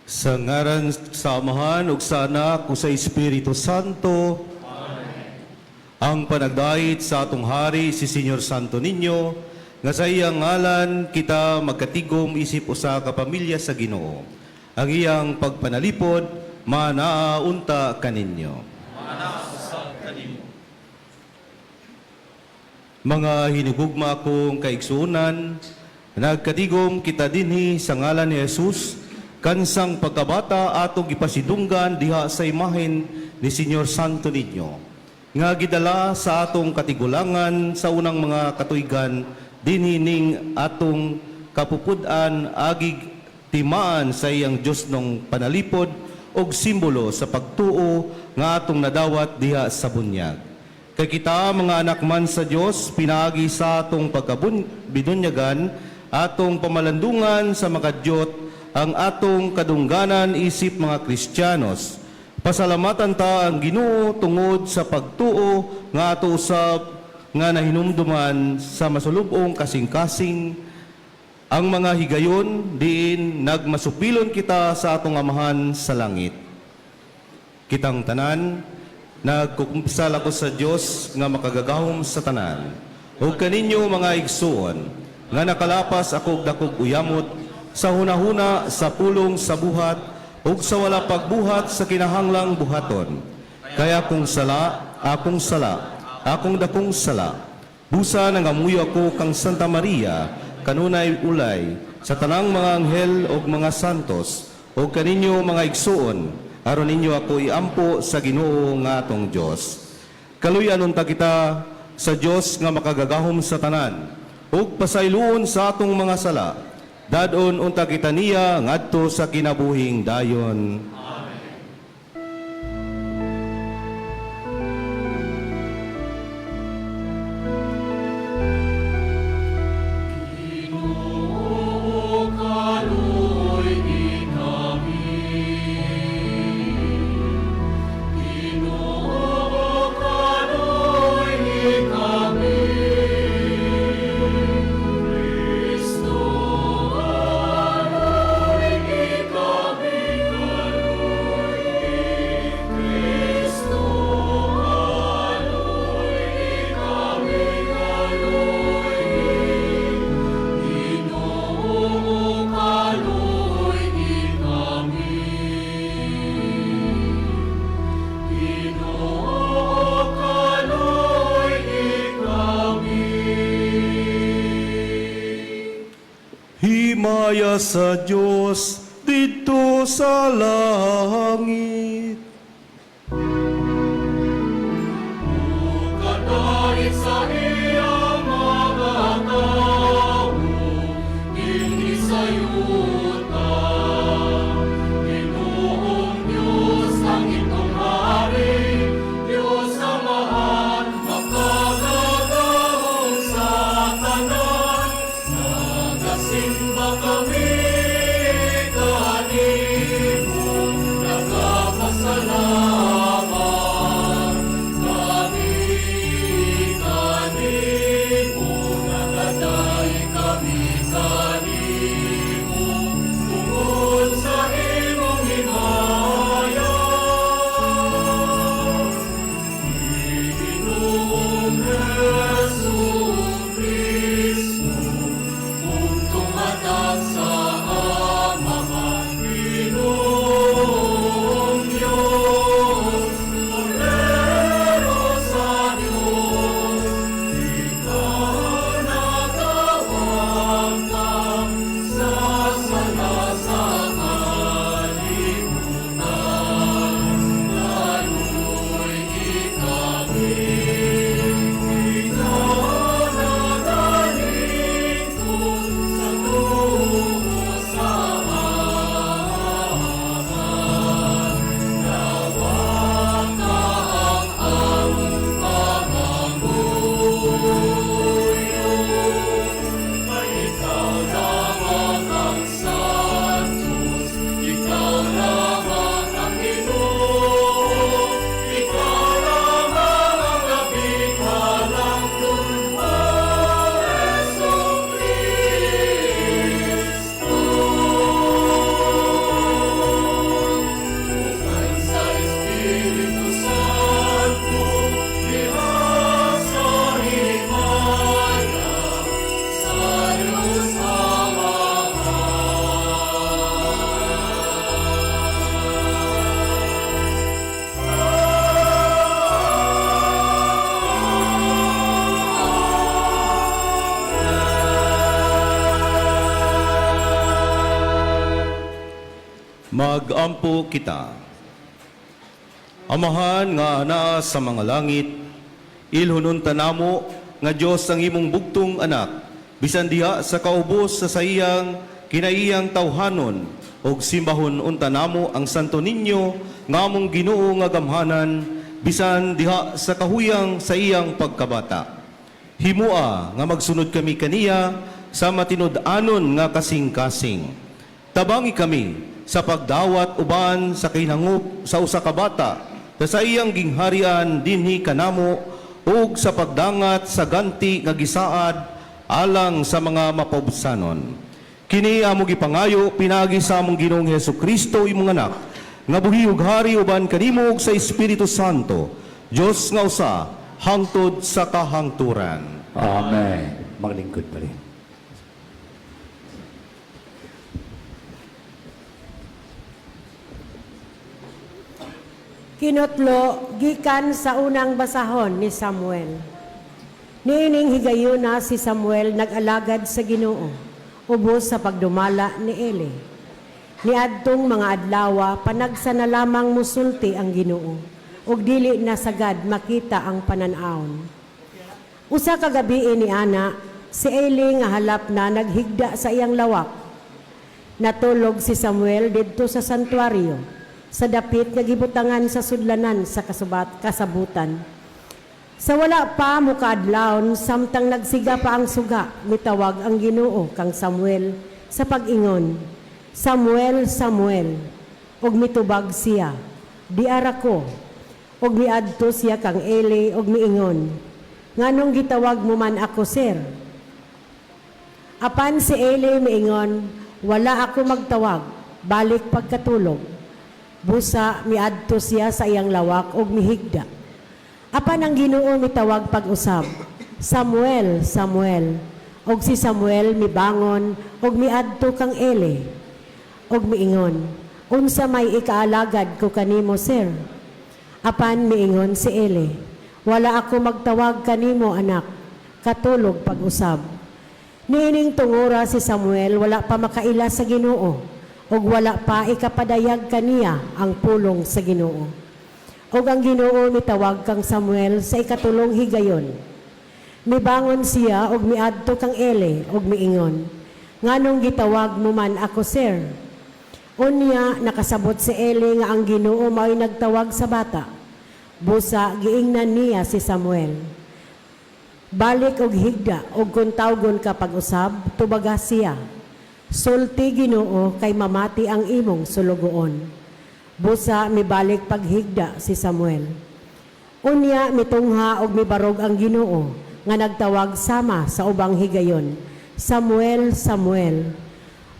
Sa ngaran sa Amahan ug sa Anak ug sa Espiritu Santo. Ang panagdait sa atong hari si Señor Santo Niño nga sa iyang ngalan kita magkatigom isip usa ka pamilya sa Ginoo. Ang iyang pagpanalipod manaa unta kaninyo. Mga hinigugma kong kaigsuonan, nagkatigom kita dinhi sa ngalan ni Jesus, kansang pagkabata atong gipasidunggan diha sa imahen ni Señor Santo Niño, nga gidala sa atong katigulangan sa unang mga katuigan dinhi ning atong kapupud-an agig timaan sa iyang Diyosnong panalipod og simbolo sa pagtuo nga atong nadawat diha sa bunyag. Kay kita mga anak man sa Dios pinaagi sa atong pagkabinunyagan, atong pamalandungan sa makadyot ang atong kadungganan isip mga Kristiyanos. Pasalamatan ta ang Ginoo tungod sa pagtuo nga ato usab nga nahinumduman sa masulubong kasing-kasing ang mga higayon diin nagmasupilon kita sa atong Amahan sa langit. Kitang tanan, nagkukumpisal ako sa Dios nga makagagahom sa tanan. Ug kaninyo mga igsuon, nga nakalapas ako og dakog uyamot sa hunahuna, sa pulong, sa buhat, ug sa wala pagbuhat sa kinahanglang buhaton. Kay akong sala, akong sala, akong dakong sala. Busa nangamuyo ako kang Santa Maria, kanunay ulay, sa tanang mga anghel ug mga santos, ug kaninyo mga igsuon, aron ninyo ako iampo sa Ginoo nga atong Dios. Kaluy-an unta kita sa Dios nga makagagahom sa tanan, ug pasayloon sa atong mga sala. Dad-on unta kita niya ngadto sa kinabuhing dayon. Ginoo, kaluy-i kami. Ginoo, kaluy-i kami. Kristo, kaluy-i kami. Kristo, kaluy-i kami. Ginoo, kaluy-i kami. Ginoo, kaluy-i kami. Himaya sa Dios didto sa langit. Kadait sa iyang mga tawo, dinhi sa yuta. Ginoong Diyos ang inyong hari, Diyos Amahan, makagagahom sa tanan. Nagasimba kami kanimo, nagapasalamat. Magampo kita. Amahan nga anaa sa mga langit, ilhunon ta namo nga Dios ang imong bugtong anak, bisan diha sa kaubos sa saiyang kinaiyang tawhanon, ug simbahon unta namo ang Santo Niño nga among Ginoo nga gamhanan, bisan diha sa kahuyang sa iyang pagkabata. Himua nga magsunod kami kaniya sa matinud-anon nga kasing-kasing. Tabangi kami sa pagdawat uban sa kinangup sa usa ka bata sa iyang gingharian dinhi kanamo ug sa pagdangat sa ganti nga gisaad alang sa mga mapaubsanon. Kini amo gipangayo pinaagi sa among Ginoong Hesukristo, imong anak, nga buhi ug hari uban kanimo ug sa Espiritu Santo, Dios nga usa hangtod sa kahangturan. Amen. Maglingkod pa rin. Kinotlo gikan sa unang basahon ni Samuel. Niining higayuna si Samuel nag-alagad sa Ginoo ubos sa pagdumala ni Eli. Niadtong mga adlawa, panagsa na lamang musulti ang Ginoo ug dili na sagad makita ang panan-awon. Usa ka gabii ni ana, si Eli nga halap na naghigda sa iyang lawak. Natulog si Samuel didto sa santuario, sa dapit nga gibutangan sa sudlanan sa kasabutan. Sa wala pa mukaadlawon, samtang nagsiga pa ang suga, mitawag ang Ginoo kang Samuel sa pag-ingon, "Samuel, Samuel." Ug mitubag siya, "Diara ko." Ug miadto siya kang Eli ug miingon, "Nganong gitawag mo man ako, sir?" Apan si Eli miingon, "Wala ako magtawag, balik pagkatulog." Busa miadto siya sa iyang lawak ug mihigda. Apan ang Ginoo mitawag pag-usab, "Samuel, Samuel." Og si Samuel mibangon ug miadto kang Eli ug miingon, "Unsa may ikaalagad ko kanimo, sir?" Apan miingon si Eli, "Wala ako magtawag kanimo, anak, katulog pag-usab." Niining tungura si Samuel wala pa makaila sa Ginoo ug wala pa ikapadayag kaniya ang pulong sa Ginoo. Ug ang Ginoo mitawag kang Samuel sa ikatulong higayon. Mibangon siya ug miadto kang Eli ug miingon, "Nganong gitawag mo man ako, sir?" Unya nakasabot si Eli nga ang Ginoo mao'y nagtawag sa bata. Busa giingnan niya si Samuel, "Balik og higda og kung tawgon ka pag-usab, tubaga siya. Sulti, Ginoo, kay mamati ang imong sulugoon." Busa mibalik paghigda si Samuel. Unya mitungha og mibarog ang Ginoo nga nagtawag sama sa ubang higayon, "Samuel, Samuel."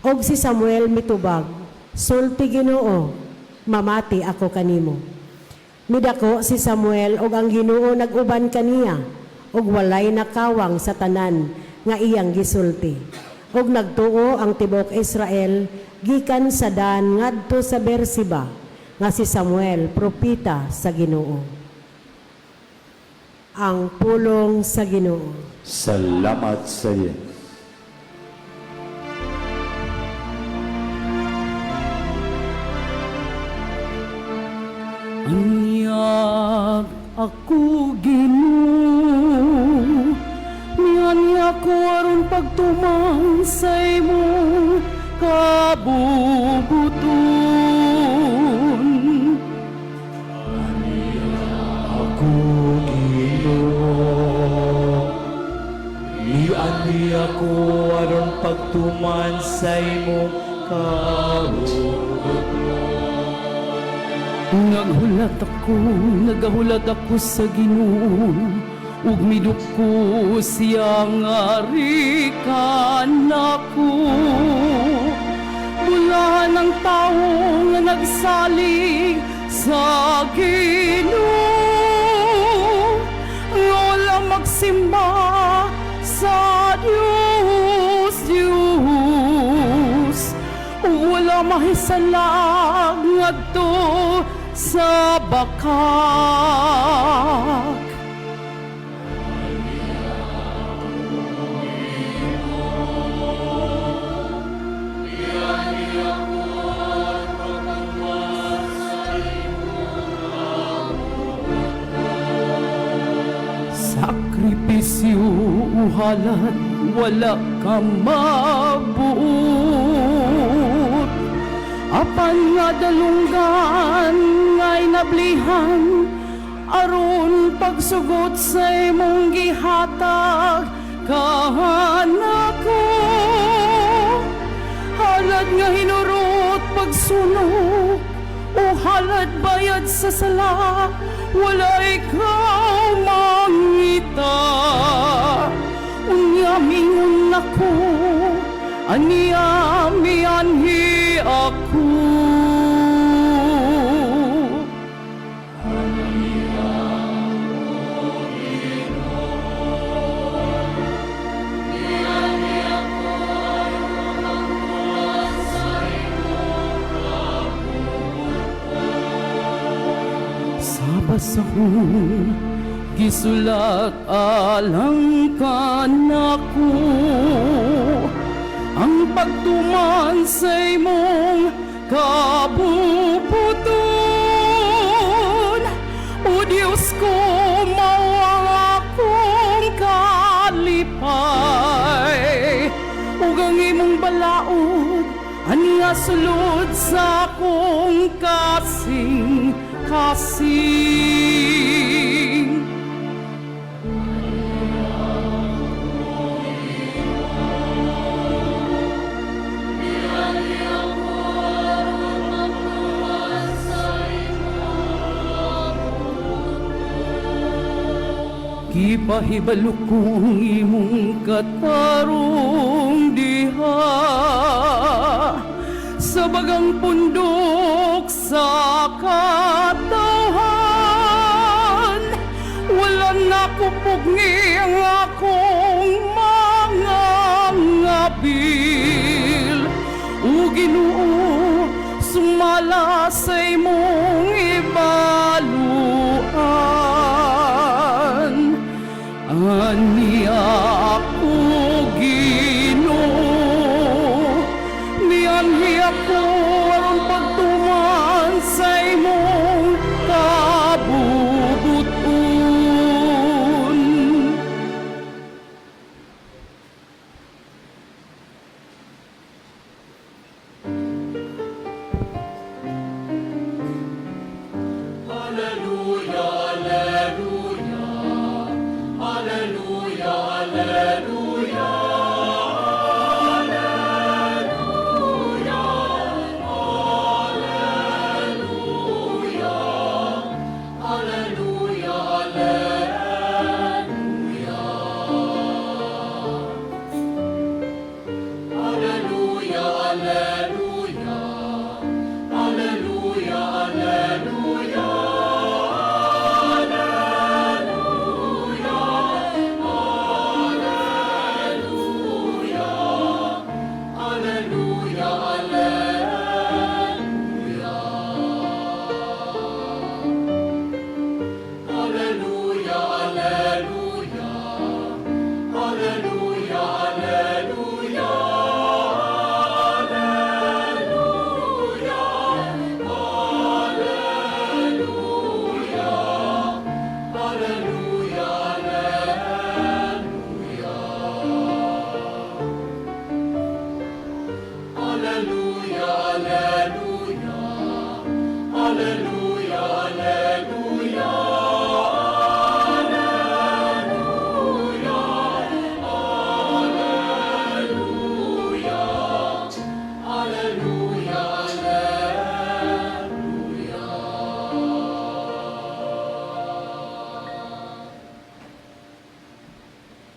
Og si Samuel mitubag, "Sulti, Ginoo, mamati ako kanimo." Midako si Samuel og ang Ginoo nag-uban kaniya ug walay nakawang sa tanan nga iyang gisulti. Ug nagtuo ang tibuok Israel gikan sa Dan ngadto sa Berseba nga si Samuel propeta sa Ginoo. Ang pulong sa Ginoo. Salamat sa Diyos. Anyag ako, Ginoo, Niani ako aron pagtuman sa imong kabubuton. Ako, Ginoo, Niani ako aron pagtuman sa imong kabubuton. Naghulat ako, nagahulat ako sa Ginoo, ug miduko siya nga rikan nako. Bulahan ang tawo nga nagsalig sa Ginoo, nga wala magsimba sa Dios Dios, ug wala mahisalag ngadto sa bakak. halad wala ka mabuot, apan nga dalunggan nga'y nablihan aron pagsugot sa imong gihatag kanako. Halad nga hinurot pagsunog o halad bayad sa sala, wala ikaw mangita. Unya mingon ako, aniya mianhi ako. Sa basahon gisulat alang kanako ang pagtuman sa imong kabubuton. O Diyos ko, mao ang akong kalipay ug ang imong balaod aniya sulod sa akong kasing kasing. Gipahibalo ko ang imong katarong diha sa bagang pundok sa katawhan. Wala na ko pugni ang akong mga ngabil. O Ginoo, sumala sa imong ibaluan. Aniya ako, Ginoo, mianhi ako aron pagtuman sa imong kabubuton.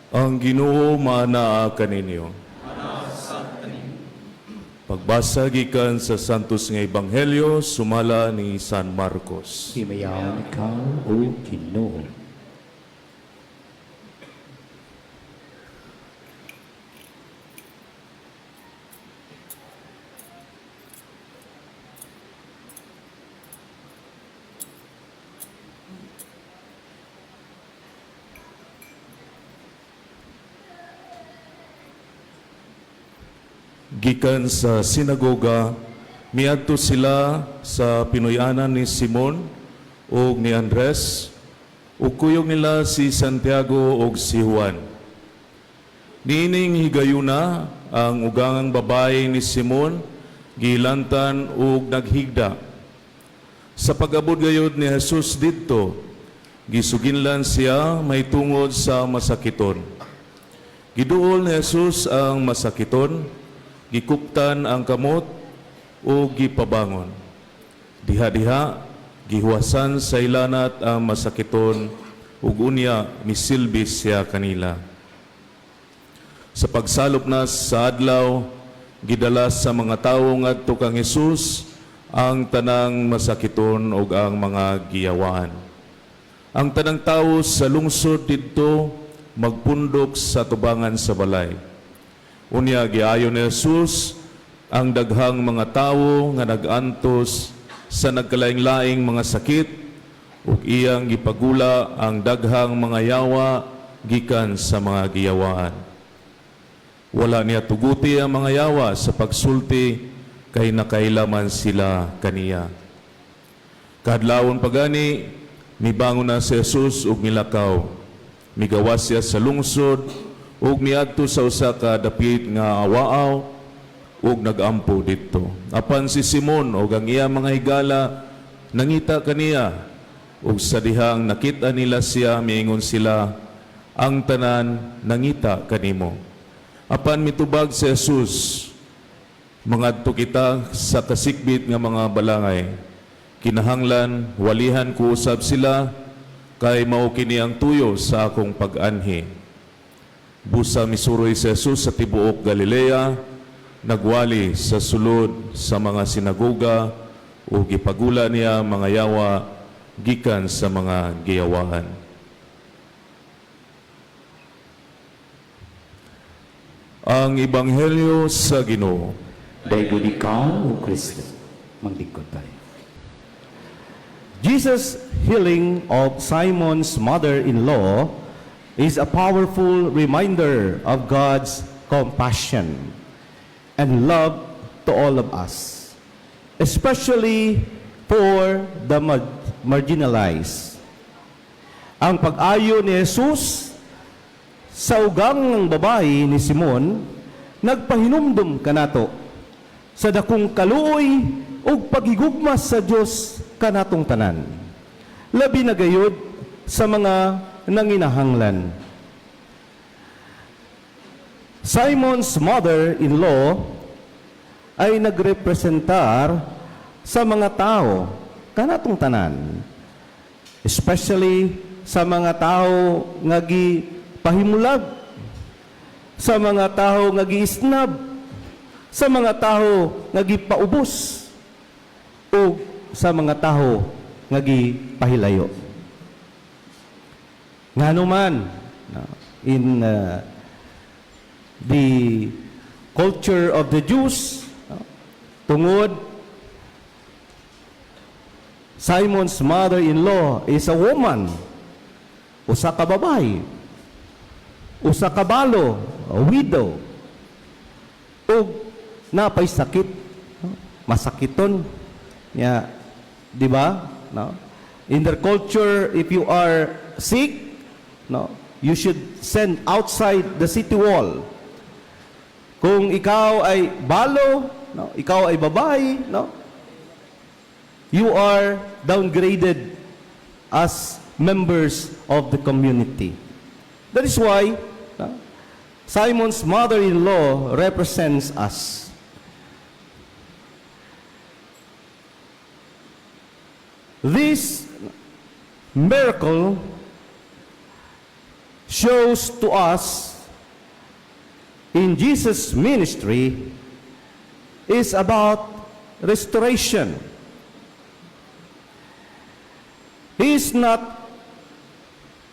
Ang Ginoo maanaa kaninyo. Pagbasa gikan sa Santos nga Ebanghelyo sumala ni San Marcos. Himayaon ikaw, O Ginoo. Gikan sa sinagoga, miadto sila sa Pinoyanan ni Simon ug ni Andres, ug kuyog nila si Santiago ug si Juan. Niining higayuna ang ugangang babae ni Simon gilantan ug naghigda. Sa pag-abot gayod ni Jesus didto, gisuginlan siya mahitungod sa masakiton. Giduol ni Jesus ang masakiton, gikuptan ang kamot ug gipabangon. Diha-diha gihuwasan sa ilanat ang masakiton ug unya misilbi siya kanila. Sa pagsalop na sa adlaw, gidala sa mga tawo ngadto kang Jesus ang tanang masakiton ug ang mga giyawaan. Ang tanang tawo sa lungsod didto magpundok sa tubangan sa balay. Unya giayo ni Jesus ang daghang mga tawo nga nag-antos sa nagkalaing-laing mga sakit ug iyang gipagula ang daghang mga yawa gikan sa mga giyawaan. Wala niya tuguti ang mga yawa sa pagsulti kay nakailaman sila kaniya. Kadlawon pagani, mibangon na si Jesus ug milakaw. Migawas siya sa lungsod ug miadto sa usa ka dapit nga awaaw ug nagampo didto. Apan si Simon ug ang iya mga higala nangita kaniya ug sa dihang nakita nila siya, miingon sila, "Ang tanan nangita kanimo." Apan mitubag si Jesus, "Mangadto kita sa kasikbit nga mga balangay. Kinahanglan walihan ko usab sila kay mao kini ang tuyo sa akong pag-anhi." Busa misuroy si Jesus sa tibuok Galilea, nagwali sa sulod sa mga sinagoga ug gipagula niya mga yawa gikan sa mga giyawaan. Ang Ebanghelyo sa Ginoo. Daygon ikaw, O Kristo. Maglingkod tayo. Jesus' healing of Simon's mother-in-law is a powerful reminder of God's compassion and love to all of us, especially for the marginalized. Ang pag-ayo ni Jesus sa ugangang babae ni Simon nagpahinumdum kanato sa dakong kaluoy ug paghigugma sa Dios kanatong tanan, labi na gayud sa mga nanginahanglan. Simon's mother-in-law ay nagrepresentar sa mga tao kanatong tanan, especially sa mga tao nga gipahimulag, sa mga tao nga giisnab, sa mga tao nga gipaubos, o sa mga tao nga gipahilayo. Ngano man, no, in the culture of the Jews, no, tungod Simon's mother-in-law is a woman, usa ka babae, usa ka balo, a widow, ug napay sakit, no? Masakiton. Ya, di ba? No? In their culture, if you are sick, no, you should send outside the city wall. Kung ikaw ay balo, no, ikaw ay babae, no, you are downgraded as members of the community. That is why, no, Simon's mother-in-law represents us. This miracle shows to us in Jesus' ministry is about restoration. He is not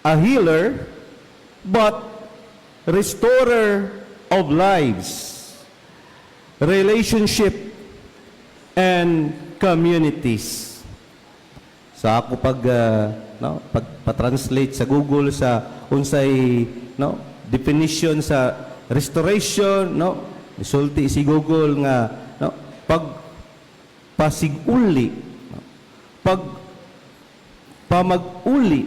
a healer, but restorer of lives, relationship, and communities. Sa ako pag no, pag pa-translate sa Google sa unsay, no, definition sa restoration, no, isulti si Google nga, no, pag pasiguli, no, pag pamag-uli.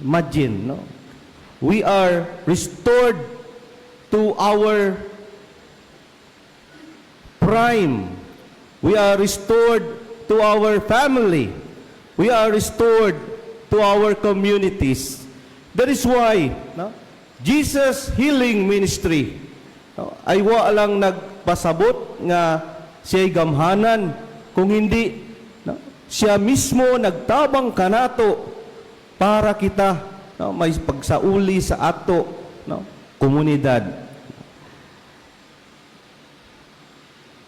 Imagine, no, we are restored to our prime. We are restored to our family. We are restored to our communities. That is why, no, Jesus Healing Ministry, no, ay wa lang nagpasabot nga siya'y gamhanan, kung hindi, no, siya mismo nagtabang kanato para kita, no, may pagsauli sa ato, no, komunidad.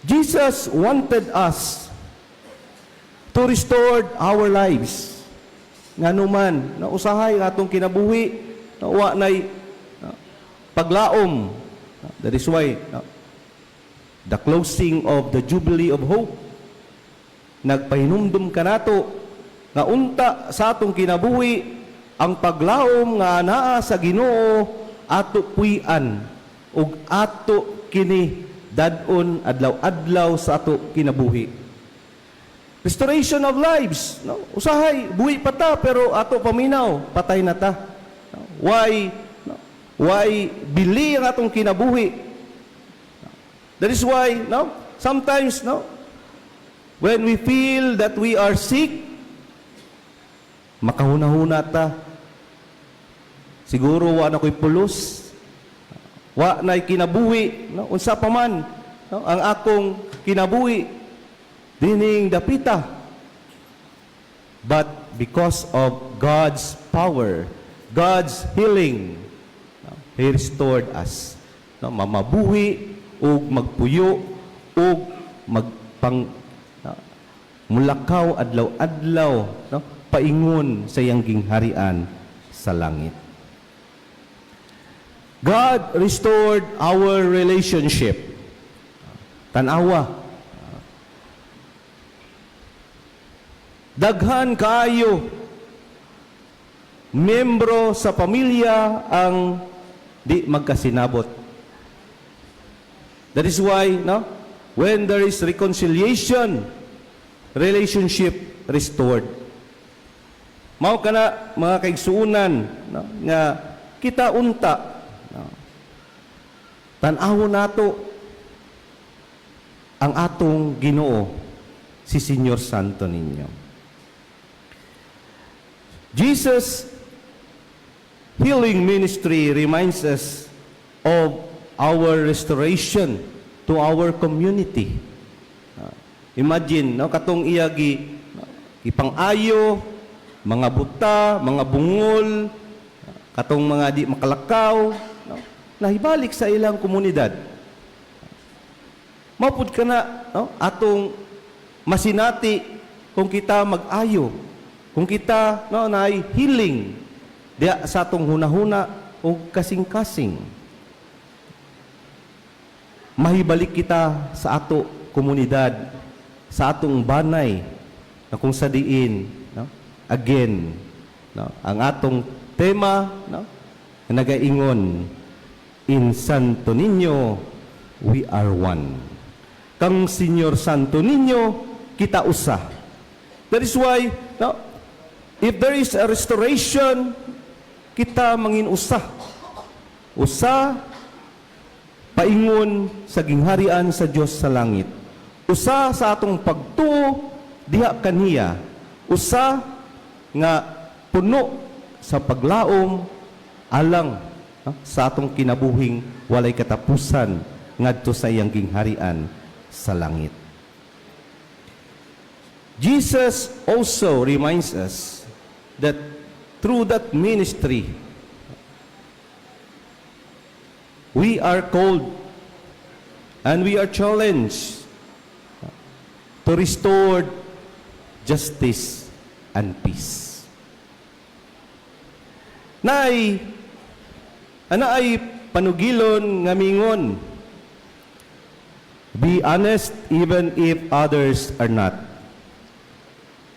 Jesus wanted us to restore our lives. Nganuman, na usahay ang atong kinabuhi, na wa nay, no, paglaom. That is why, no, the closing of the Jubilee of Hope, nagpahinumdum kanato nga unta sa atong kinabuhi ang paglaom nga anaa sa Ginoo ato puy-an ug ato kini dad-on adlaw-adlaw sa ato kinabuhi. Restoration of lives. No? Usahay, buhi pa ta, pero ato paminaw, patay na ta. No? Why, no? Why bili ang atong kinabuhi? That is why, no? Sometimes, no, when we feel that we are sick, makahuna-huna ta. Siguro wa na ko'y pulos. Wa na'y kinabuhi, no? Unsa pa man, no, ang akong kinabuhi dining dapita. But because of God's power, God's healing, no, He restored us. No, mamabuhi ug magpuyo ug magpang, no, mulakaw adlaw-adlaw, no, paingon sa iyang gingharian sa langit. God restored our relationship. Tanawa. Daghan kaayo membro sa pamilya ang di magkasinabot. That is why, no, when there is reconciliation, relationship restored. Mao kana, mga kaigsuonan, no, nga kita unta, no, tan-awon nato ang atong Ginoo, si Señor Santo Niño. Jesus healing ministry reminds us of our restoration to our community. Imagine, no, katong iya gi ipang-ayo, mga buta, mga bungol, katong mga di makalakaw, no, nahibalik sa ilang komunidad. Mao pud kana, no, atong masinati kung kita mag-ayo, kung kita, no, naay healing diya sa atong hunahuna o kasing-kasing. Mahibalik kita sa ato komunidad, sa atong banay, na kung sa diin, no, again, no, ang atong tema, no, nagaingon, "In Santo Niño, we are one." Kang Señor Santo Niño, kita usa. That is why, no, if there is a restoration, kita mangin usa. Usa paingon sa gingharian sa Dios sa langit. Usa sa atong pagtuo diha kaniya. Usa nga puno sa paglaom alang, no, sa atong kinabuhing walay katapusan ngadto sa iyang gingharian sa langit. Jesus also reminds us that through that ministry, we are called and we are challenged to restore justice and peace. Naay ana ay panugilon nga mingon, "Be honest even if others are not."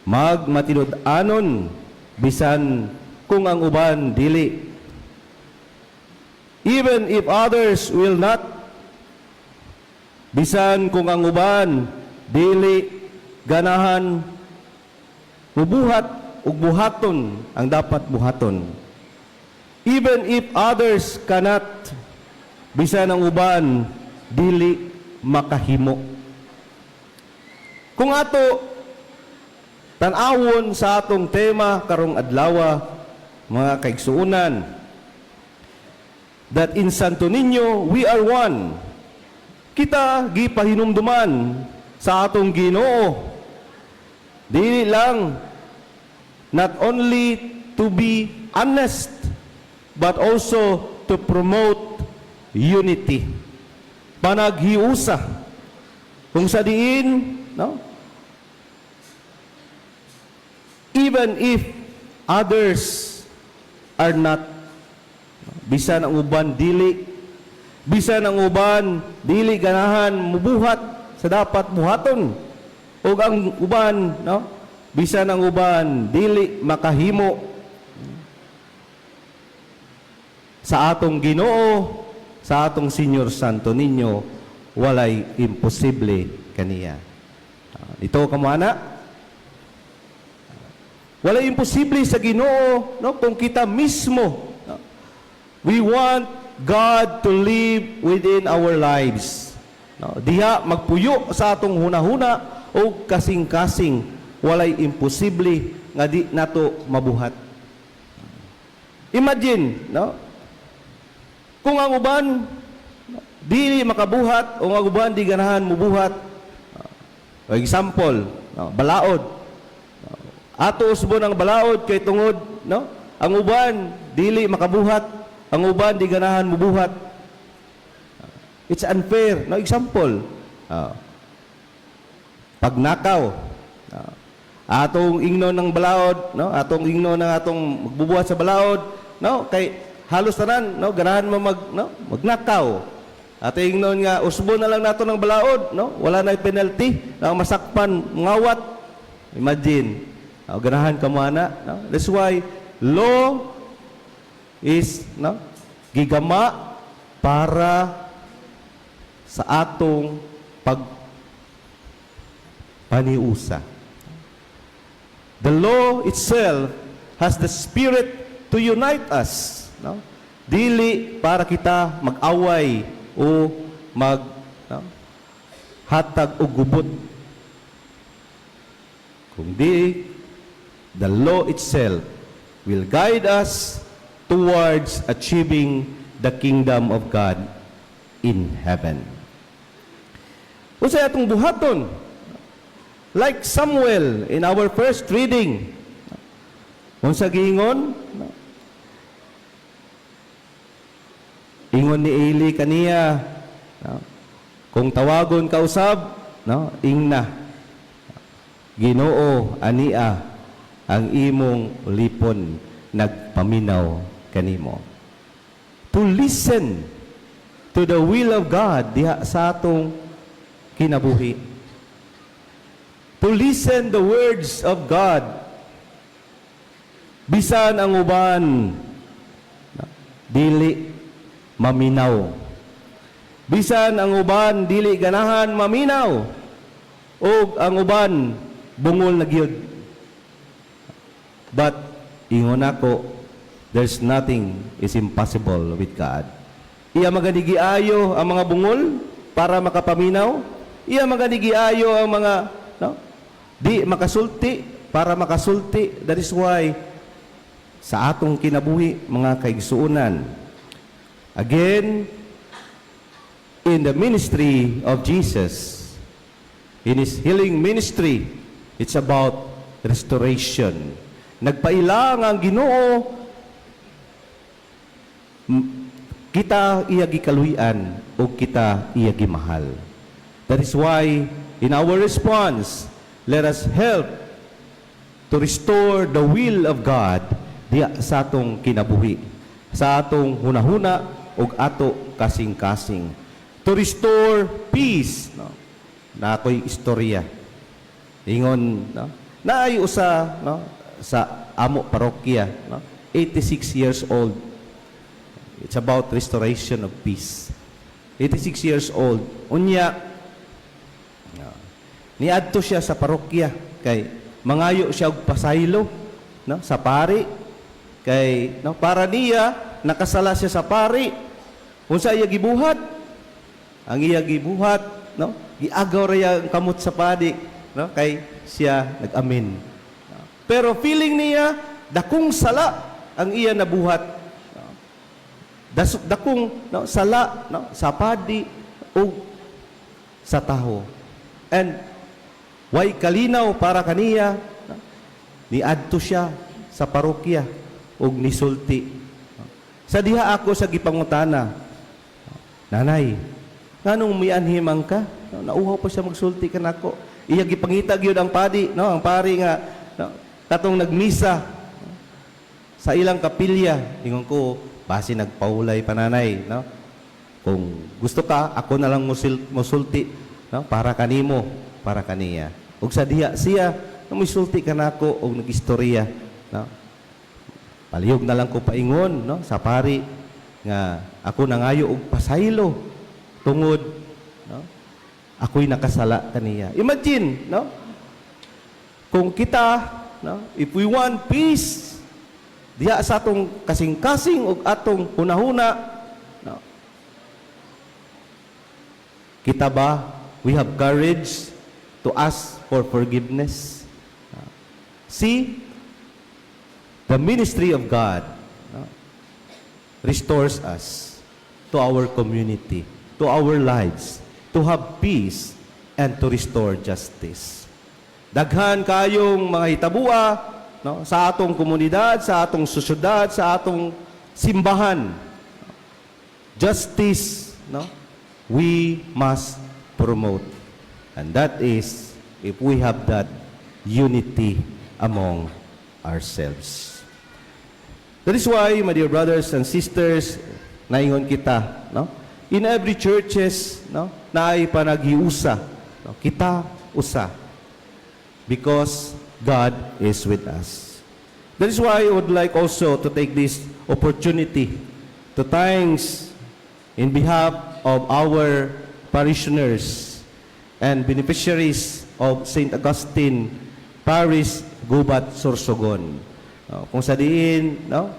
Magmatinud-anon bisan kung ang uban dili. Even if others will not, bisan kung ang uban dili ganahan mubuhat ug buhaton ang dapat buhaton. Even if others cannot, Bisan ang uban dili makahimo. Kung ato tan-awon sa atong tema karong adlaw, mga kaigsuonan, that in Santo Niño we are one. Kita gipahinumduman sa atong Ginoo dili lang, not only to be honest but also to promote unity. Panaghiusa. Kung sa diin, no? Even if others are not, bisan ang uban dili ganahan mubuhat sa dapat buhaton ug ang uban, no, bisan ang uban dili makahimo, sa atong Ginoo, sa atong Senyor Santo Niño, walay imposible kaniya. Ito kamo ana. Walay imposible sa Ginoo, no, kung kita mismo, no, we want God to live within our lives. No, diha magpuyo sa atong hunahuna o kasing-kasing, walay imposible nga di nato mabuhat. Imagine, no? Kung ang uban dili makabuhat o ang uban di ganahan mubuhat. For example, no, balaod. Ato usbon ang balaod kay tungod, no? Ang uban dili makabuhat, ang uban di ganahan mubuhat. It's unfair. No, example. Pagnakaw. Atong ingnon ng balaod, no? Atong ingnon ng atong magbubuhat sa balaod, no? Kay halos tanan, no, ganahan mo mag, no, magnakaw. Ato ingnon nga usbon na lang nato ng balaod, no? Wala na penalty, no, masakpan, ngawat. Imagine. No, ganahan ka mo ana, no? That's why law is, no, gigama para sa atong pag paniusa. The law itself has the spirit to unite us, no? Dili para kita mag-away o mag, no, hatag og gubot. Kundi the law itself will guide us towards achieving the kingdom of God in heaven. Unsay atong buhaton? Like Samuel in our first reading. Unsa giingon? Ingon ni Eli kaniya, no? "Kung tawagon ka usab, no, ingna. Ginoo, ania ang imong ulipon nagpaminaw kanimo." To listen to the will of God diha sa atong kinabuhi. To listen the words of God. Bisan ang uban dili maminaw. Bisan ang uban dili ganahan maminaw. Og ang uban bungol na gyud. But ingon ako, there's nothing is impossible with God. Iya man gani giayo ang mga bungol para makapaminaw. Iya man gani giayo ang mga, no, di makasulti para makasulti. That is why sa atong kinabuhi, mga kaigsuonan, again, in the ministry of Jesus, in His healing ministry, it's about restoration. Nagpaila nga ang Ginoo kita iya gikaluy-an o kita iya gimahal. That is why in our response, let us help to restore the will of God diya sa atong kinabuhi, sa atong hunahuna ug ato kasing-kasing. To restore peace, no? Na ako'y istorya. Ingon, no? Naay usa, no, sa amo parokya, no? 86 years old. It's about restoration of peace. 86 years old. Unya, no, niadto siya sa parokya kay mangayo siya og pasaylo, no, sa pari kay, no, para niya nakasala siya sa pari. Unsa iya gibuhat? Ang iya gibuhat, no? Giagaw ra iya ang kamot sa padi, no? Kay siya nag-amen. No? Pero feeling niya dakong sala ang iya nabuhat. No? Dakong, no, sala, no, sa padi o sa taho. And way kalinaw para kaniya, no? Niadto siya sa parokya ug nisulti. Sa diha ako sa gipangutana, "Nanay, nganong mianhi man ka?" No, nauhaw pa siya magsulti kanako. Iya gipangita gyud ang padi, no, ang pari nga, no, katong nagmisa sa ilang kapilya. Ingon ko, "Basi nagpaulay pa, nanay, no? Kung gusto ka, ako na lang musulti, no, para kanimo, para kaniya." Ug sa diha siya, no, misulti kanako og nagistorya, no. Palihog na lang ko paingon, no, sa pari nga ako nangayo og pasaylo tungod, no, ako'y nakasala kaniya. Imagine, no? Kung kita, no, if we want peace diha sa atong kasing-kasing ug atong hunahuna, no, kita ba, we have courage to ask for forgiveness? See, the ministry of God, no, restores us to our community, to our lives, to have peace and to restore justice. Daghan kayong mga hitabua, no, sa atong komunidad, sa atong sosyedad, sa atong simbahan. Justice, no, we must promote. And that is if we have that unity among ourselves. That is why, my dear brothers and sisters, naingon kita, no? In every churches, no, naay panaghiusa, no? Kita usa. Because God is with us. That is why I would like also to take this opportunity to thanks in behalf of our parishioners and beneficiaries of St. Augustine Parish, Gubat, Sorsogon. No, kung sa diin, no,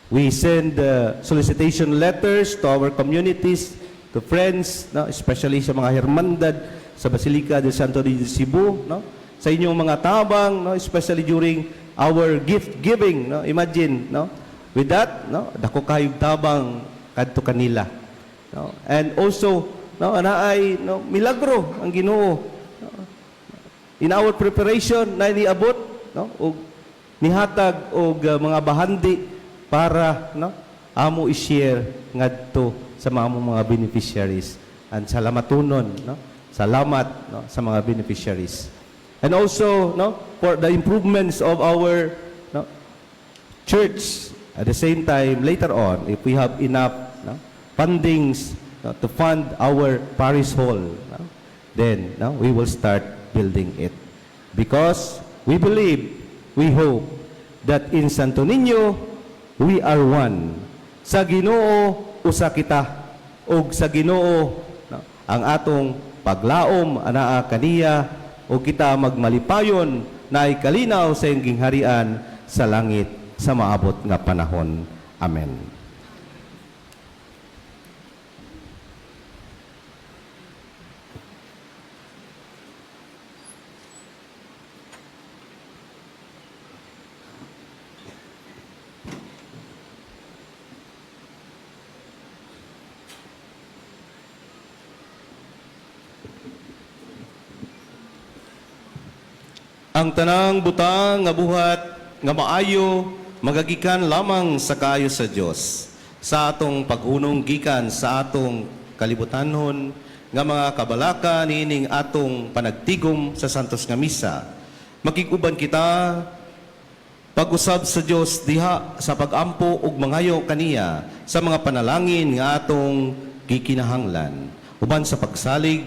we send solicitation letters to our communities, to friends, no, especially sa mga hermandad sa Basilica de Santo de Cebu, no, sa inyong mga tabang, no, especially during our gift giving, no, imagine, no, with that, no, dako kayog tabang kadto kanila. No, and also, no, anaay, no, milagro ang Ginoo. No, in our preparation na niabot, no, og nihatag og mga bahandi para, no, amo i-share ngadto sa mga among mga beneficiaries, and salamatunon, no, salamat, no, sa mga beneficiaries, and also, no, for the improvements of our, no, church. At the same time, later on, if we have enough, no, fundings, no, to fund our parish hall, no, then, no, we will start building it, because we believe, we hope that in Santo Niño we are one. Sa Ginoo usa kita, ug sa Ginoo, no, ang atong paglaom anaa kaniya, ug kita magmalipayon na kalinaw sa iyang gingharian sa langit sa maabot nga panahon. Amen. Ang tanang butang nga buhat nga maayo magagikan lamang sa kaayo sa Dios. Sa atong paghunong gikan sa atong kalibutanon nga mga kabalaka niining atong panagtigom sa Santos nga Misa, makig-uban kita pag-usab sa Dios diha sa pagampo ug mangayo kaniya sa mga panalangin nga atong gikinahanglan. Uban sa pagsalig,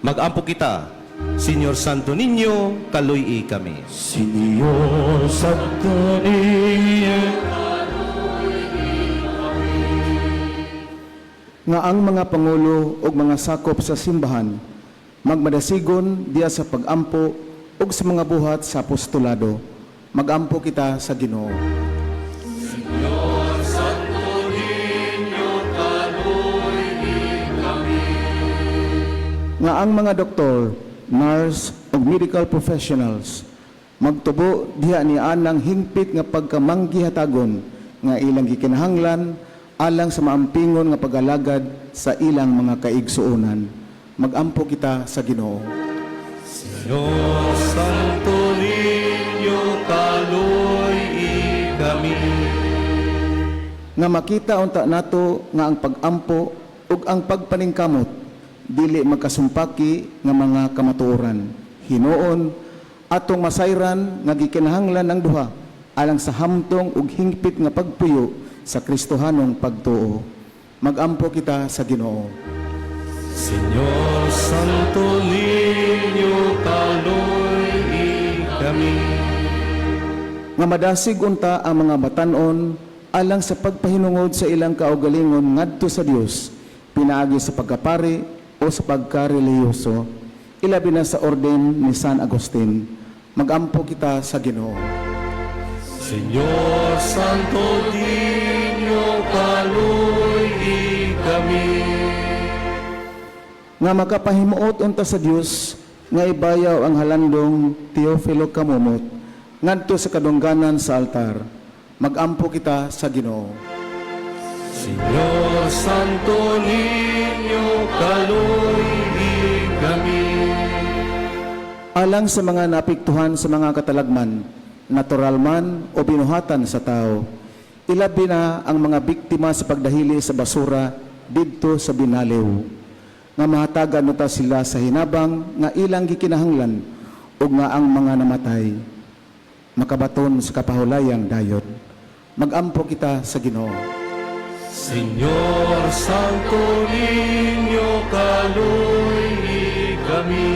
magampo kita. Señor Santo Niño, kaluy-i kami. Señor Santo Niño, Nga ang mga pangulo ug mga sakop sa simbahan magmadasigon diya sa pagampo ug sa mga buhat sa apostolado. Magampo kita sa Ginoo. Señor Santo Nga ang mga doktor, nurse ug medical professionals magtubo diha ni anang hingpit nga pagkamanggihatagon nga ilang gikinahanglan alang sa maampingon nga pag-alagad sa ilang mga kaigsuonan. Magampo kita sa Ginoo. Señor Santo Niño, kaluy kami. Nga makita unta nato nga ang pag-ampo ug ang pagpaningkamot dili magkasumpaki nga mga kamatuoran. Hinuon atong masayran nga gikinahanglan ang duha alang sa hamtong ug hingpit nga pagpuyo sa Kristohanong pagtuo. Magampo kita sa Ginoo. Señor Santo Niño, kaluy kami. Nga madasig unta ang mga batan-on alang sa pagpahinungod sa ilang kaugalingon ngadto sa Dios pinaagi sa pagkapari o sa pagkarelihiyoso, ilabi na sa orden ni San Agustin. Magampo kita sa Ginoo. Señor Santo Niño, kaluy kami. Nga makapahimuot unta sa Dios nga ibayaw ang halandong Teofilo Camomot ngadto sa kadungganan sa altar. Magampo kita sa Ginoo. Señor Santo Niño, kaluy kami. Alang sa mga naapektuhan sa mga katalagman, natural man o binuhatan sa tao, ilabi na ang mga biktima sa pagdahili sa basura didto sa Binaliw, nga mahatagan unta sila sa hinabang nga ilang gikinahanglan ug nga ang mga namatay makabaton sa kapahulayang dayon. Magampo kita sa Ginoo. Señor Santo Niño, kaluy kami.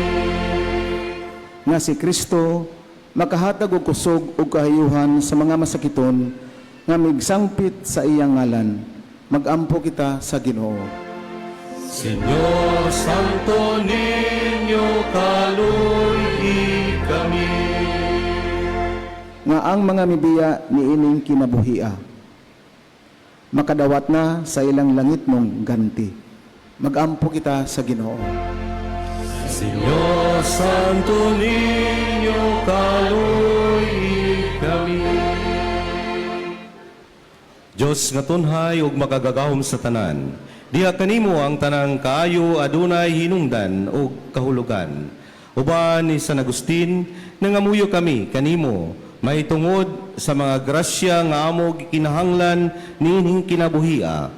Nga si Kristo makahatag og kusog ug kahayuhan sa mga masakiton nga migsangpit sa iyang ngalan. Magampo kita sa Ginoo. Señor Santo Niño, kaluy kami. Nga ang mga mibiya niining kinabuhia makadawat na sa ilang langitnong ganti. Magampo kita sa Ginoo. Señor Santo Niño, kaluy kami. Diyos nga tunhay ug makagagahom sa tanan, diha kanimo ang tanang kaayo adunay hinungdan ug kahulugan. Uban ni San Agustin, nangamuyo kami kanimo mahitungod sa mga grasya nga amo gikinahanglan niining kinabuhia.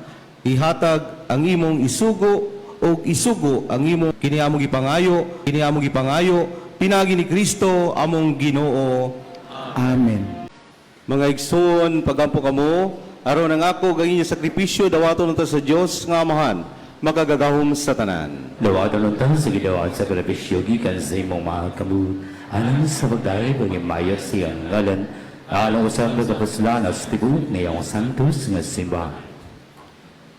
Ihatag ang imong isugo ug isugo ang imong kini among gipangayo pinaagi ni Kristo among Ginoo. Amen. Mga igsoon, pagampo kamo aron ang ako ug ang inyong sakripisyo dawaton unta sa Dios nga Amahan, makagagahom sa tanan. Dawaton unta sa Ginoo ang sakripisyo gikan sa imong mga kamot alang sa pagdayeg ug himaya sa iyang ngalan, alang usab sa kapuslan sa tibuok niyang santos nga simbahan.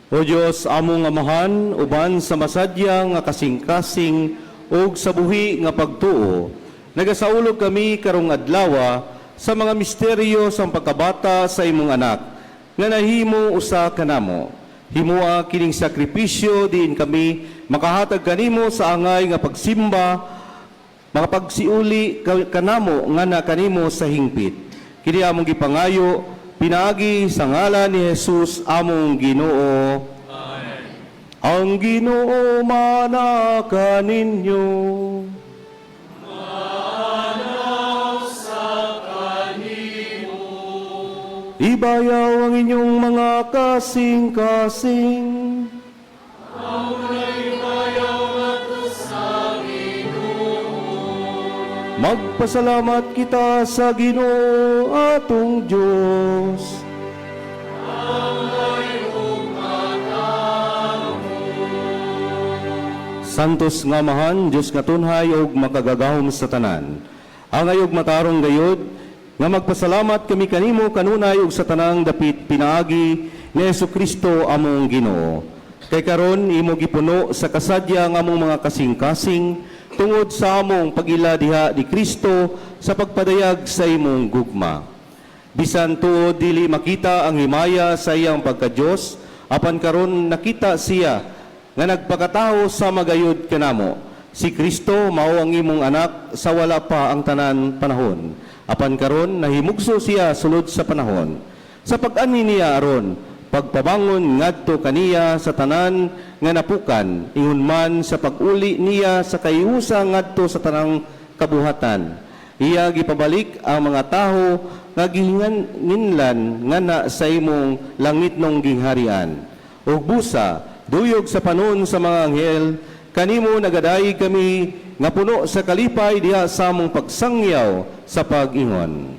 O Dios, among Amahan, uban sa masadya nga kasing-kasing ug sa buhi nga pagtuo, nagasaulog kami karong adlawa sa mga misteryo sang pagkabata sa imong anak nga nahimo usa kanamo. Himoa kining sakripisyo diin kami makahatag kanimo sa angay nga pagsimba, makapagsiuli kanamo nga na kanimo sa hingpit. Kini among gipangayo pinaagi sa ngalan ni Jesus among Ginoo. Amen. Ang Ginoo maanaa kaninyo. Ibayaw ang inyong mga kasing-kasing. Magpasalamat kita sa Ginoo atong Diyos. Santos nga Amahan, Diyos nga tunhay ug makagagahom sa tanan. Angay ug matarong gayod nga magpasalamat kami kanimo kanunay ug sa tanang dapit pinaagi ni Kristo among Ginoo. Kay karon imo gipuno sa kasadya ang among mga kasing-kasing tungod sa among pag-ila diha ni Kristo sa pagpadayag sa imong gugma. Bisan tuod dili makita ang himaya sa iyang pagka-Dios, apan karon nakita siya nga nagpakatao sama gayud kanamo. Si Kristo mao ang imong anak sa wala pa ang tanan panahon. Apan karon nahimugso siya sulod sa panahon. Sa pag-anhi niya aron pagpabangon ngadto kaniya sa tanan nga napukan, ingon man sa pag-uli niya sa kayusa ngadto sa tanang kabuhatan. Iya gipabalik ang mga taho nga gihinginlan ngana sa imong langitnong gingharian. Ug busa, duyog sa panon sa mga anghel, kanimo nagadayeg kami nga puno sa kalipay diha sa among pagsangyaw sa pag-ingon.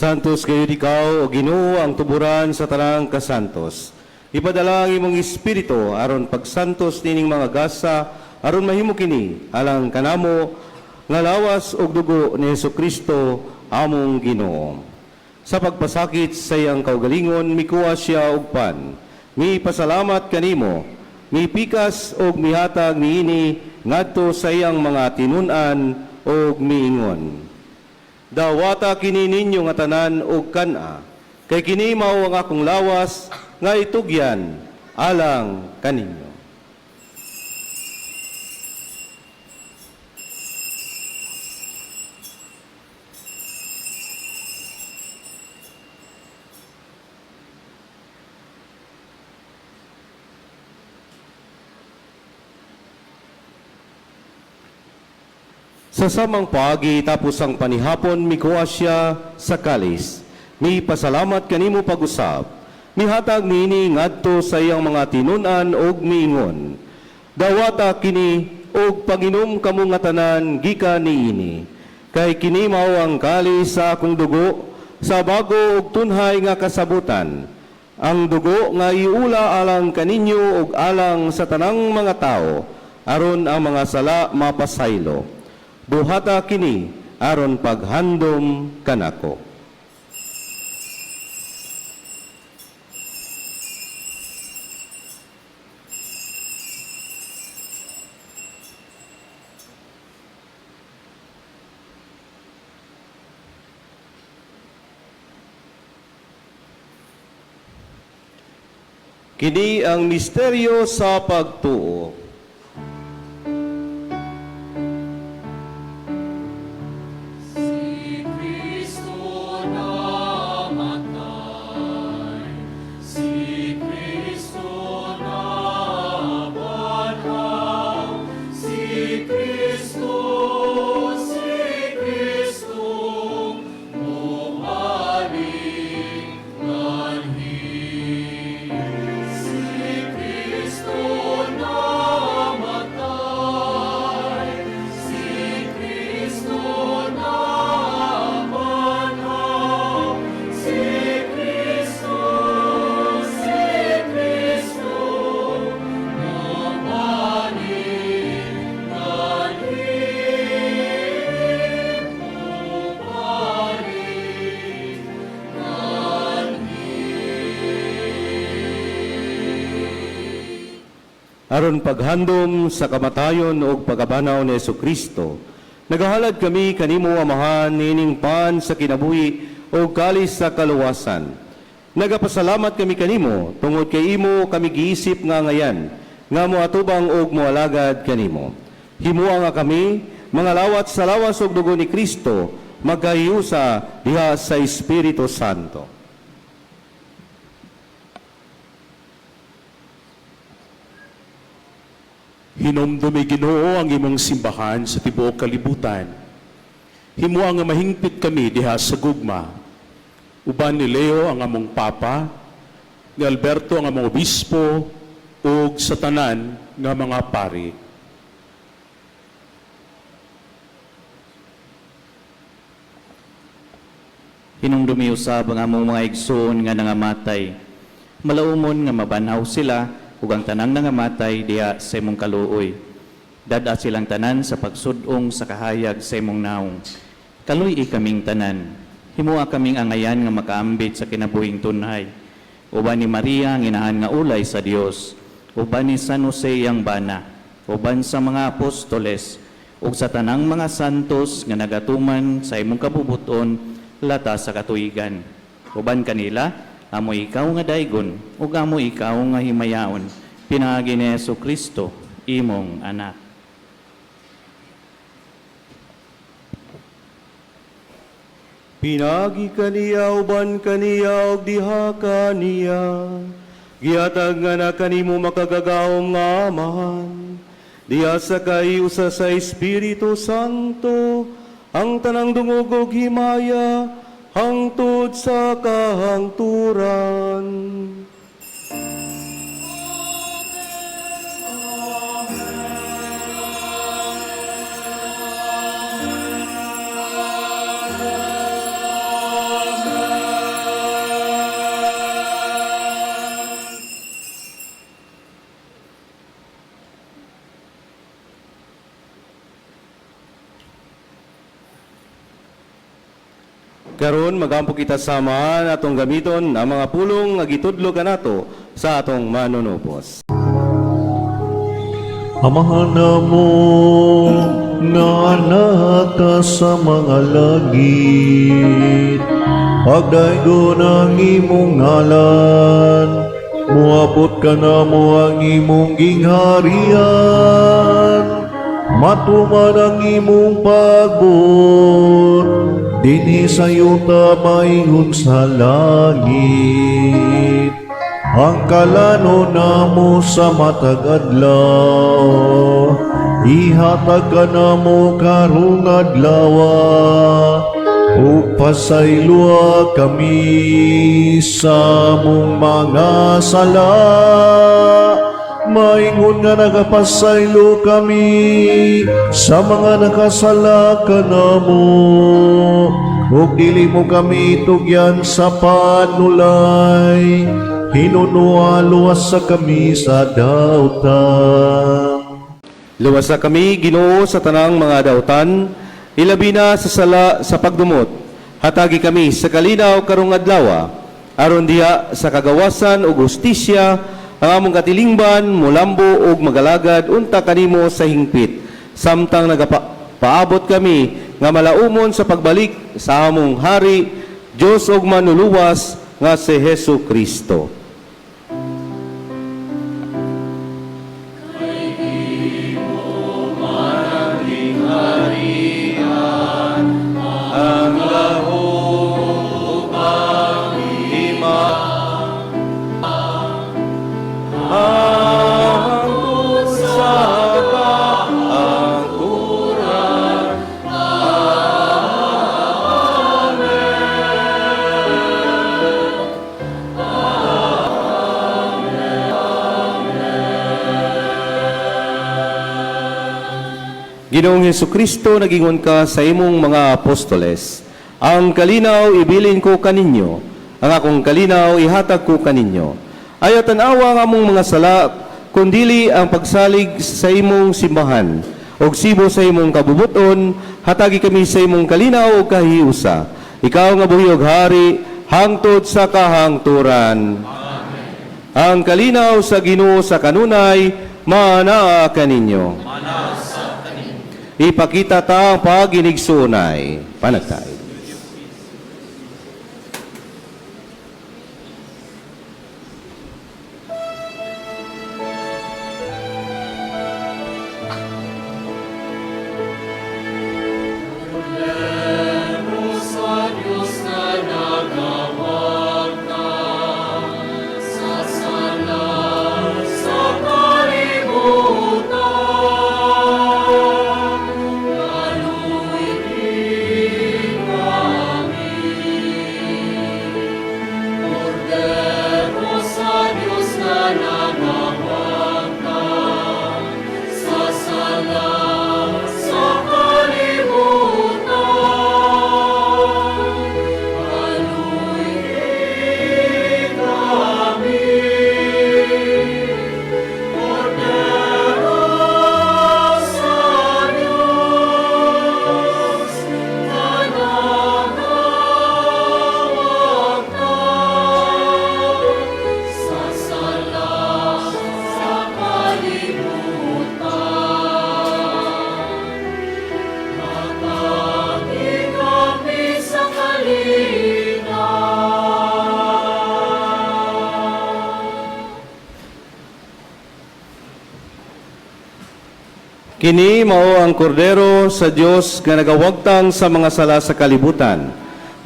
Santos gayud ikaw, o Ginoo, ang tuburan sa tanang kasantos. Ipadala ang imong espiritu aron pagsantos nining mga gasa aron mahimo kini alang kanamo nga lawas ug dugo ni Hesukristo among Ginoo. Sa pagpasakit sa iyang kaugalingon mikuha siya og pan. Mipasalamat kanimo, mipikas og mihatag niini ngadto sa iyang mga tinun-an ug miingon. Dawata kini ninyo nga tanan og kan-a, kay kini mao ang akong lawas nga itugyan alang kaninyo. Sa samang paagi tapos ang panihapon mikuha siya sa kalis. Mipasalamat kanimo pag-usab. Mihatag niini ngadto sa iyang mga tinun-an og miingon. Dawata kini og panginom kamo nga tanan gikan niini. Kay kini mao ang kalis sa akong dugo sa bago ug tunhay nga kasabutan. Ang dugo nga iula alang kaninyo ug alang sa tanang mga tao aron ang mga sala mapasaylo. Buhata kini aron paghandom kanako. Kini ang misteryo sa pagtuo. Si Kristo namatay, si Kristo nabanhaw, si Kristo, si Kristo, mobalik nganhi. Si Kristo namatay, si Kristo nabanhaw, si Kristo, si Kristo, mobalik nganhi, mobalik. Aron paghandom sa kamatayon ug pagkabanhaw ni Hesukristo, nagahalad kami kanimo, Amahan, niining pan sa kinabuhi. ug kalis sa kaluwasan. Nagapasalamat kami kanimo tungod kay imo kami giisip nga ngayan nga moatubang og moalagad kanimo. Himua nga kami mga lawat sa lawas ug dugo ni Kristo magkahiusa diha sa Espiritu Santo. Hinomdumi Ginoo ang imong simbahan sa tibuok kalibutan. Himua nga mahingpit kami diha sa gugma. Uban ni Leo ang among papa, ni Alberto ang among obispo, ug sa tanan nga mga pari. Hinumdumi usab ang among mga igsoon nga nangamatay. Malaumon nga mabanhaw sila ug ang tanang nangamatay diha sa imong kaluoy. Dad-a silang tanan sa pagsud-ong sa kahayag sa imong naong. Kaluy-i kaming tanan. Himua kaming angayan nga makaambit sa kinabuhing tunhay. Uban ni Maria ang inahan nga ulay sa Dios. Uban ni San Jose iyang bana. Uban sa mga apostoles ug sa tanang mga santos nga nagatuman sa imong kabubuton lata sa katuigan. Uban kanila, amo ikaw nga daygon ug amo ikaw nga himayaon pinaagi ni Hesus Kristo imong anak. Pinagi kaniya uban kaniya ug diha kaniya. Gihatag nga na kanimo makagagahom nga Amahan. Diha sa kahiusa sa Espiritu Santo ang tanang dungog ug himaya hangtod sa kahangturan. Karon magampo kita sama atong gamiton ang mga pulong nga gitudlo kanato sa atong manunubos. Amahan namo nga naka sa mga langit, pagdaygon ang imong ngalan, muabot ka namo ang imong gingharian, matuman ang imong pagbuot, dinhi sa yuta maingon sa langit. Ang kalano namo sa matag adlaw, ihatag ka namo karong adlaw, ug pasayloa kami sa among mga sala. Maingon nga nagapasaylo kami sa mga nakasala kanamo, ug dili mo kami tugyan sa panulay, hinunua luwas sa kami sa dautan. Luwasa kami, Ginoo, sa tanang mga dautan, ilabi na sa sala sa pagdumot. Hatagi kami sa kalinaw karong adlaw, aron diha sa kagawasan ug hustisya ang among katilingban mulambo ug magalagad unta kanimo sa hingpit. Samtang nagapaabot kami nga malaumon sa pagbalik sa among hari, Dios ug manuluwas nga si Hesus Kristo. Ang gahom hima hangtod sa kaangkuran. Ginoong Hesus Kristo, nagingon ka sa imong mga apostoles, ang kalinaw ibilin ko kaninyo, ang akong kalinaw ihatag ko kaninyo. Ayaw tan-awa ang among mga sala, kundili ang pagsalig sa imong simbahan. Og sibo sa imong kabubuton, hatagi kami sa imong kalinaw ug kahiusa. Ikaw nga buhi og hari, hangtod sa kahangturan. Ang kalinaw sa Ginoo sa kanunay, maanaa kaninyo. Ipakita ta ang paginigsunay. Panagtay. Kini mao ang kordero sa Dios nga nagawagtang sa mga sala sa kalibutan.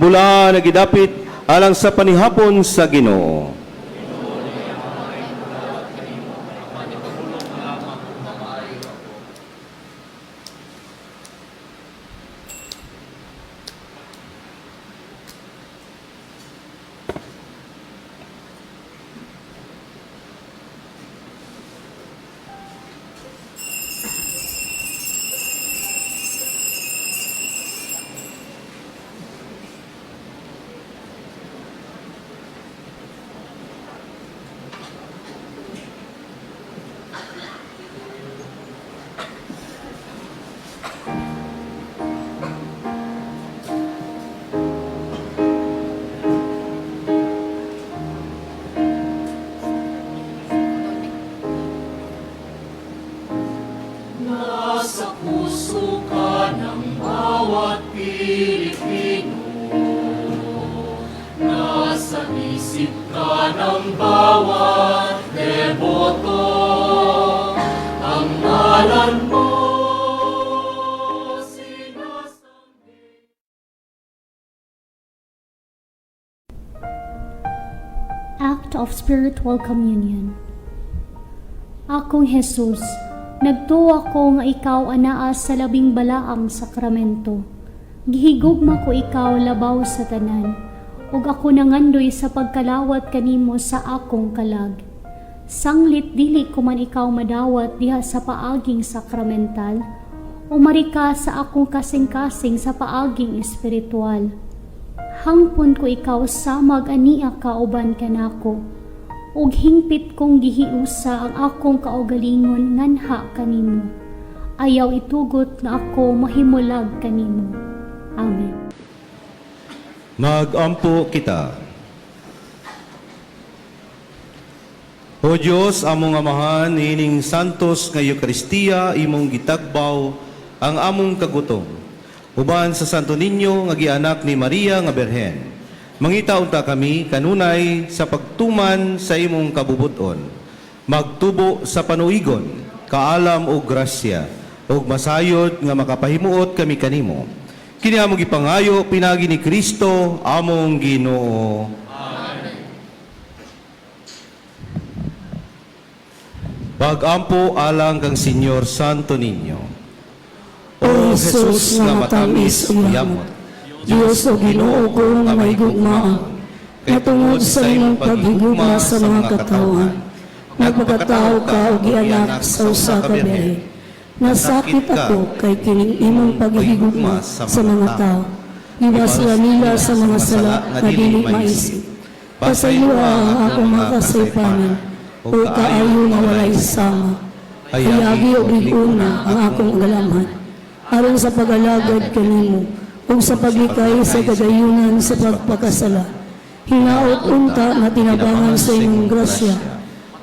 Bula nagidapit alang sa panihapon sa Ginoo. Nasa puso ka ng bawat Pilipino, nasa isip ka ng bawat deboto, ang ngalan mo sinasabi. Act of Spiritual Communion. Akong Jesus, nagtuwa ko nga ikaw anaa sa labing balaang sakramento. Gihigugma ko ikaw labaw sa tanan, ug ako nangandoy sa pagkalawat kanimo sa akong kalag. Sanglit dili ko man ikaw madawat diha sa paaging sakramental, umari ka sa akong kasing-kasing sa paaging espiritual. Hangpon ko ikaw samag ania kauban kanako, ug hingpit kong gihiusa ang akong kaugalingon nganha kanimo. Ayaw itugot nga ako mahimulag kanimo. Amen. Magampo kita. O Dios, among Amahan, niining santos nga Eukaristiya imong gitagbaw ang among kagutom. Uban sa Santo Niño nga gianak ni Maria nga Berhen. Mangita unta kami kanunay sa pagtuman sa imong kabubuton. Magtubo sa panuigon, kaalam ug grasya, ug masayod nga makapahimuot kami kanimo. Kini among gipangayo pinagi ni Kristo among Ginoo. Pagampo alang kang Senyor Santo Niño. O Jesus nga matamis ug yamot, Dios o Ginoo ko nga may gugmaa, natungod sa imong paghigugma sa mga katawhan, nagpakatao ka og gianak sa usa ka birhen. Nasakit ako kay kining imong paghigugma sa mga tao. Gibasla nila sa mga sala nga dili maisip. Pasayloa ang akong mga kasaypanan o kaayo nga walay sama. Hayagi og liguna ang akong galamhan aron sa pag-alagad kanimo ug sa paglikay sa kagayunan sa pagpakasala. Hinaot unta nga tinabangan sa imong grasya.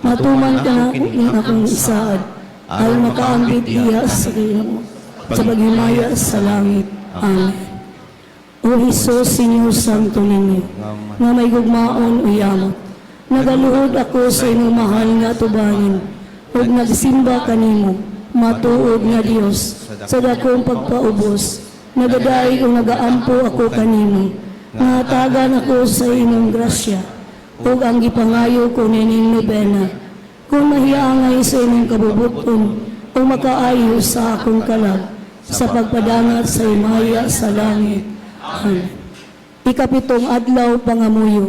Matuman ka na ning akong isaad aron makaambit diha sa Ginoo sa paghimaya sa langit. Amen. O Hesus, Senyor Santo ninyo, nga may gugmaon o yamot, nagaluhod ako sa imong mahal nga atubangan, ug nagsimba kanimo, matuod nga Dios, sa dakong pagpaubos, nagadaig ug nagaampo ako kanimo, nga hatagan ako sa imong grasya, ug ang gipangayo ko nining nobena, kung mahiangay sa imong kabubuton, o makaayo sa akong kalag, sa pagpadangat sa himaya sa langit. Amen. Ikapitong adlaw pangamuyo.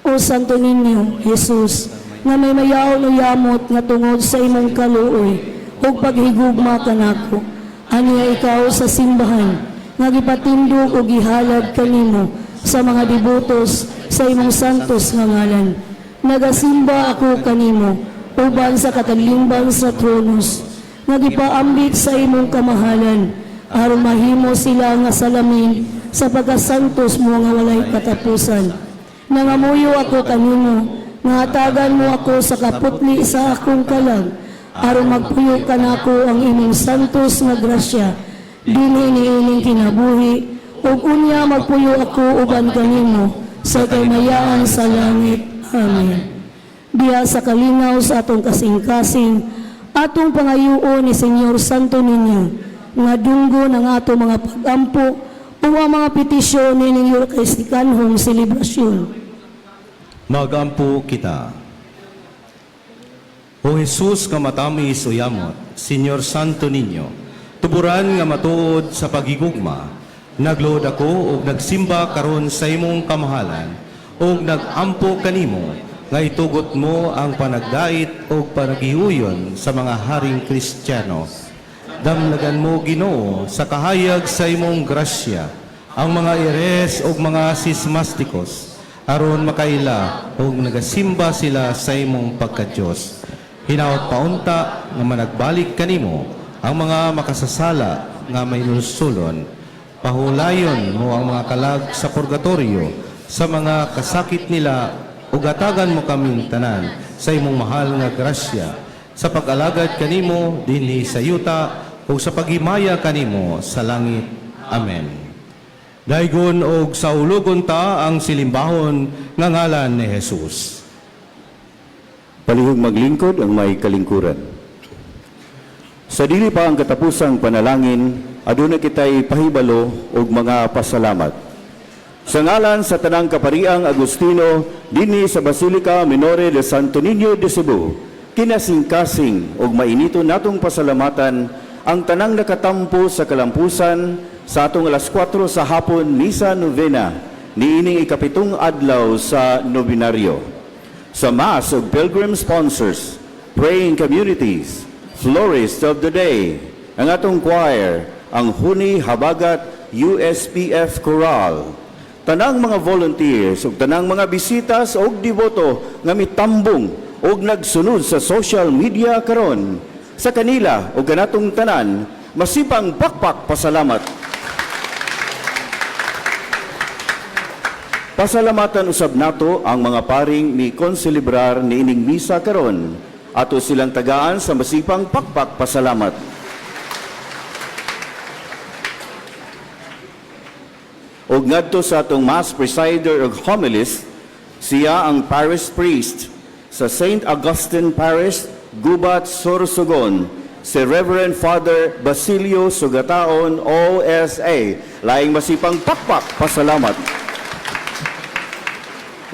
O Santo Niño, Jesus, nga may mayaon o yamot nga tungod sa imong kaluoy ug paghigugma kanako. Aniya ikaw sa simbahan nga gipatindog ug gihalad kanimo sa mga debotos sa imong santos nga ngalan. Nagasimba ako kanimo uban sa katalimbang sa tronos nga gipaambit sa imong kamahalan aron mahimo sila nga salamin sa pagkasantos mo nga walay katapusan. Nangamuyo ako kanimo, nga hatagan mo ako sa kaputli sa akong kalag, aron magpuyo kanako ang imong santos nga grasya, dinhi niining kinabuhi, ug unya magpuyo ako uban kanimo sa kaymayaan sa langit. Amen. Diha sa kalinaw sa atong kasing-kasing, Atong pangayuon ni Senyor Santo Niño nga dunggon ang ato mga pagampo ug ang mga petisyon nining Eucharistikanhong selebrasyon. Magampo kita. O Jesus nga matamis o yamot, Senyor Santo Niño, tuburan nga matuod sa pagigugma, nagluod ako ug nagsimba karon sa imong kamahalan, ug nagampo kanimo nga itugot mo ang panagdait ug panagiuyon sa mga haring Kristiyano. Damlagan mo, Ginoo, sa kahayag sa imong grasya, ang mga ires ug mga sismastikos, aron makaila ug nagasimba sila sa imong pagka-Diyos. Hinaot paunta nga managbalik kanimo ang mga makasasala nga may nulsulon. Pahulayon mo ang mga kalag sa purgatorio sa mga kasakit nila ug hatagan mo kaming tanan sa imong mahal nga grasya sa pag-alagad kanimo dinhi sa yuta ug sa paghimaya kanimo sa langit. Amen. Daygon og saulugon ta ang silimbahon nga ngalan ni Jesus. Palihog maglingkod ang may kalingkuran. Sa dili pa ang katapusang panalangin, aduna kita'y pahibalo og mga pasalamat. Sa ngalan sa tanang kapariang Agustino, dinhi sa Basilica Minore de Santo Niño de Cebu, kinasingkasing og mainito natong pasalamatan ang tanang nakatampo sa kalampusan sa atong alas 4 sa hapon Misa Novena niining 7 adlaw sa nobenaryo. Sa Mass of Pilgrim Sponsors, Praying Communities, Florist of the Day, ang atong choir, ang Huni Habagat USPF Choral, tanang mga volunteers ug tanang mga bisitas ug deboto nga mitambong ug nagsunod sa social media karon. Sa kanila ug kanatong tanan, masipang pakpak pasalamat. Pasalamatan usab nato ang mga paring mi konselebrar niining misa karon. Ato silang tagaan sa masipang pakpak pasalamat. Ug ngadto sa atong mass presider ug homilist, siya ang parish priest sa St. Augustine Parish, Gubat, Sorsogon, si Reverend Father Basilio Sugataon, OSA. Laing masipang pakpak pasalamat.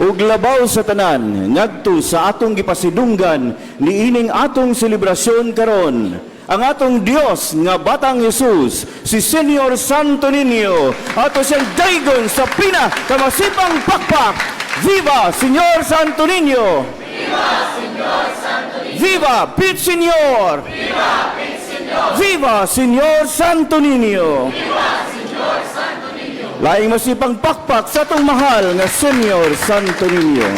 Ug labaw sa tanan, ngadto sa atong gipasidunggan niining atong selebrasyon karon, ang atong Dios nga Batang Jesus, si Senyor Santo Niño, ato siyang daygon sa pinakamasipang pakpak. Viva Señor Santo Niño! Viva Señor Santo Niño! Viva Pit Señor! Viva Pit Señor! Viva Señor Santo Niño! Viva Señor Santo Niño! Laing masipang pakpak sa atong mahal nga Senyor Santo Niño.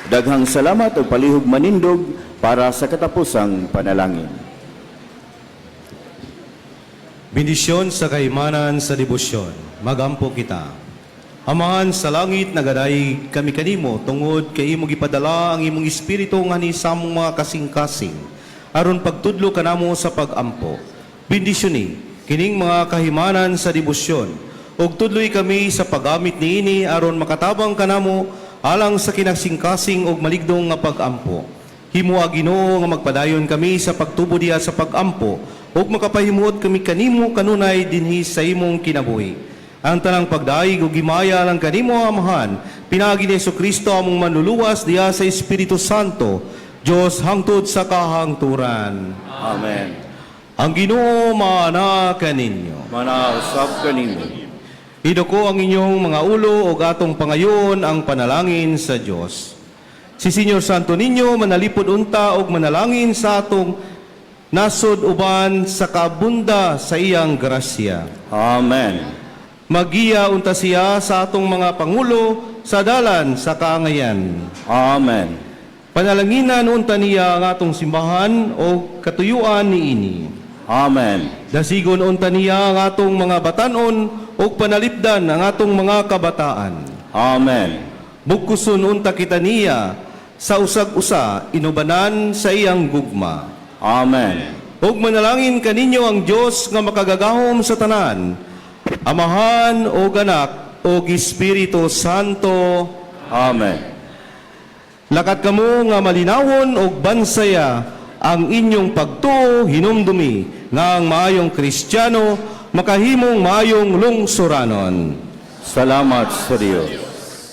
Daghang salamat ug palihog manindog para sa katapusang panalangin. Bendisyon sa kaimanan sa debosyon. Magampo kita. Amahan sa langit, nagadayeg kami kanimo tungod kay imo gipadala ang imong espiritu nganhi sa among mga kasing-kasing aron pagtudlo kanamo sa pagampo. Bendisyoni kining mga kahimanan sa debosyon ug tudloy kami sa paggamit niini aron makatabang kanamo alang sa kinasingkasing ug maligdong nga pagampo. Himoa, Ginoo, nga magpadayon kami sa pagtubo diha sa pagampo ug makapahimuot kami kanimo kanunay dinhi sa imong kinabuhi. Ang tanang pagdayeg ug himaya alang kanimo, Amahan, pinaagi ni Kristo among manluluwas diha sa Espiritu Santo, Dios hangtod sa kahangturan. Amen. Ang Ginoo maana kaninyo. Manausab kanimo. Iduko ang inyong mga ulo ug atong pangayon ang panalangin sa Dios. Si Senyor Santo Niño manalipod unta og manalangin sa atong nasod uban sa kaabunda sa iyang grasya. Amen. Magiya unta siya sa atong mga pangulo sa dalan sa kaangayan. Amen. Panalanginan unta niya ang atong simbahan o katuyuan niini. Amen. Dasigon unta niya ang atong mga batanon ug panalipdan ang atong mga kabataan. Amen. Bugkuson unta kita niya sa usag-usa inubanan sa iyang gugma. Amen. Ug manalangin kaninyo ang Dios nga makagagahom sa tanan, Amahan ug Anak ug Espiritu Santo. Amen. Lakat kamo nga malinawon ug bansaya. Ang inyong pagtuo hinumdumi nga ang maayong Kristiyano makahimong maayong lungsuranon. Salamat sa Dios.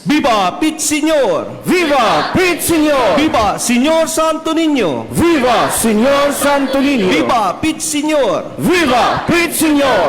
Viva Pit Señor! Viva Pit Señor! Viva Señor Santo Niño! Viva Señor Santo Niño! Viva Pit Señor! Viva Pit Señor!